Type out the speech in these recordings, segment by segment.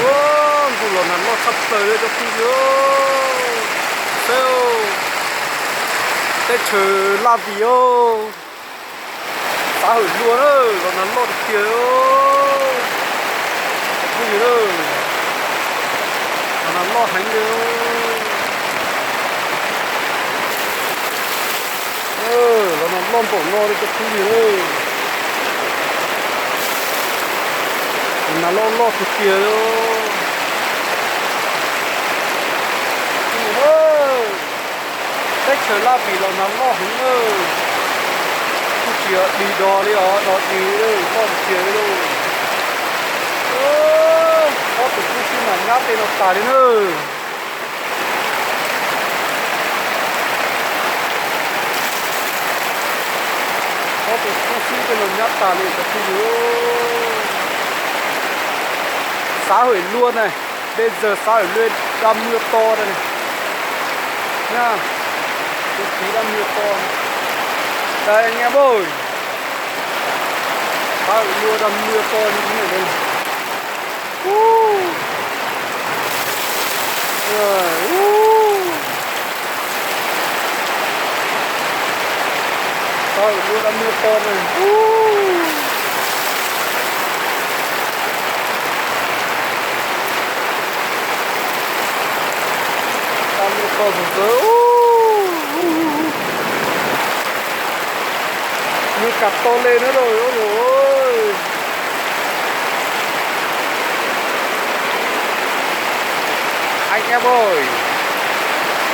Ua, ntuj los nag loj tshaj plaws li cov phooj ywg. Saib, teb chaws Laj Vim os, xav hawm luag na, los nag loj tiag tiag. Cov phooj ywg, los nag loj heev li. Los nag loj npaum no li cov phooj ywg. Los nag loj loj tiag tiag li. Teb chaws Laj Vim los nag loj heev na. Kuj tsis yog dig dog li os, dog dig loj tiag tiag li lauj. Ob tug kub xib mas nyab tej no tas li na. Ob tug kub xib tej no nyab tas li cov phooj ywg. Xav hawm luag na, bây giờ xav hawm luag đang mưa to đây này. Nha, tôi tí đang mưa to. Đây anh em ơi. Xav hawm luag đang mưa to như thế này đây. Ú. Ú. Xav hawm luag đang mưa to này. Ú. Đang mưa to sớm sớm. Ú. Mưa cả to lên nữa rồi, ôi dồi ôi. Anh em ơi,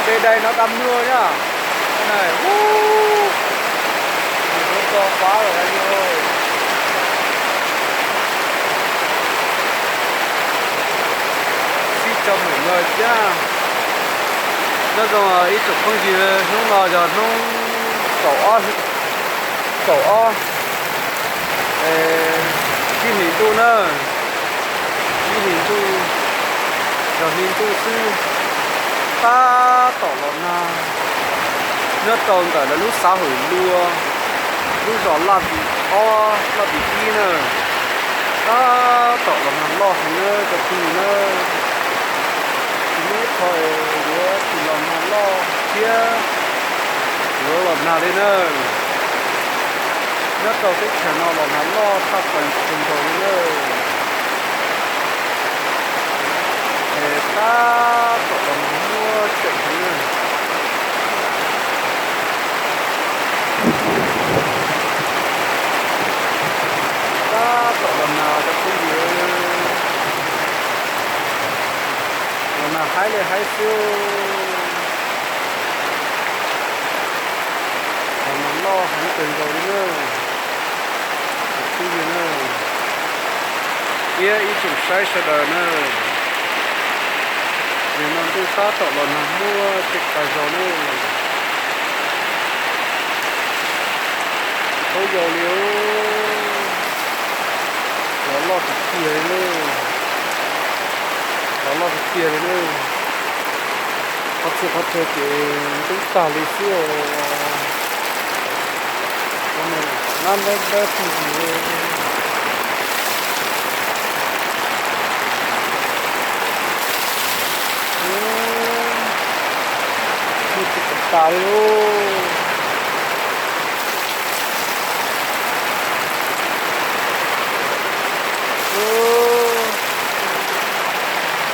bên đây nó đang mưa nhá. Cái này, uh, mưa to quá rồi anh em ơi. Xin chào mọi người nhá. Nyob zoo ib tsoom phooj ywg, hnub no yog hnub kaum ob, kaum ob, ib hlis ntuj na, ib hlis ntuj, yog hli ntuj xwb, tab tom los nag nyob rau ntawm lawv lub xav hawm luag, lub zos Laj Vim ob, Laj Vim ib na, tab tom los nag loj heev na cov phooj ywg na. Tsis muaj ib qho yuav tsis los nag loj thiab yuav los nag li na. Nyob rau teb chaws no los nag loj tshaj plaws kawg nkaus li na. Es tab tom los nag muaj tseem heev na. Tab tom los nag cov phooj ywg, los nag haib li haib xwb. Los nag loj heev kawg nkaus li na cov phooj ywg na, thiab ib tsoom saib sawv daws na. Nim no ntuj tab tom los nag muaj tseem tas zog na. Tsis paub yau li, los loj tiag tiag li na. Los loj tiag tiag li na. Qhov txhia qhov chaw ces ntub tag li xwb os. Nab nab nab phooj ywg, muaj tsis tau tas li lauj.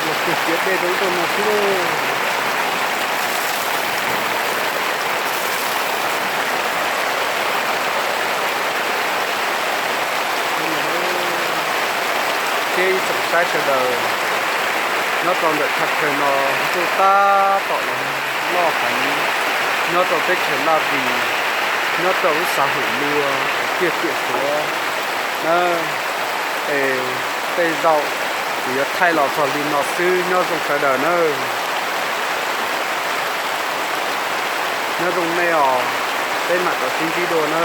Los kiag ciav dej rau ub rau no xwb lauj. Thiab ib tsoom saib sawv daws, nyob rau ntawm thaj chaw no ntuj tab tom los loj heev nyob rau teb chaws Laj Vim, nyob rau lub xav hwm luag uas tiaj tiam suav na. Es tej zaum kuv yuav thaij los txog li no xwb, nyob zoo sawv daws na. Nyob zoo nej os, peb mam rov sib ntsib dua na.